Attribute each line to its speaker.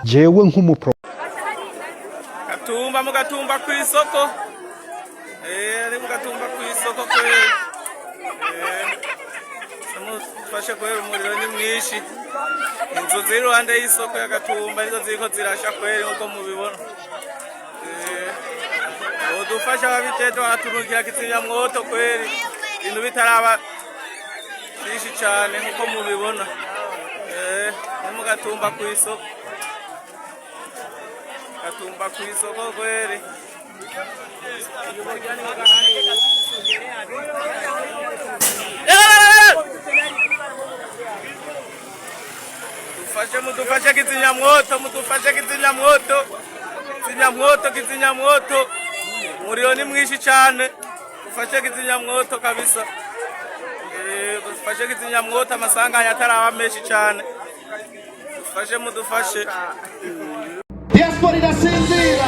Speaker 1: Jewe nk'umupro
Speaker 2: Gatumba, mu Gatumba ku isoko, ari mu Gatumba ku isoko kweri. Mufashe kubera umuriro ni mwinshi. Inzu ziri iruhande y'isoko ya Gatumba nizo ziriko zirasha kweri, nkuko mubibona. Bodufasha ababijejwe bakaturungikira kizimyamwoto kweri, ibintu bitaraba vyinshi cane, nkuko mubibona. Ni mu Gatumba ku isoko, Gatumba ku isoko kweri. Dufashe, mudufashe kizimyamwoto, mudufashe kizimyamwoto, kizimyamwoto, kizimyamwoto! Umuriro ni mwinshi cyane, dufashe kizimyamwoto kabisa. Dufashe kizimyamwoto amasanganya ataraba menshi cyane. Dufashe, mudufashe.
Speaker 3: Diaspora irasinzira.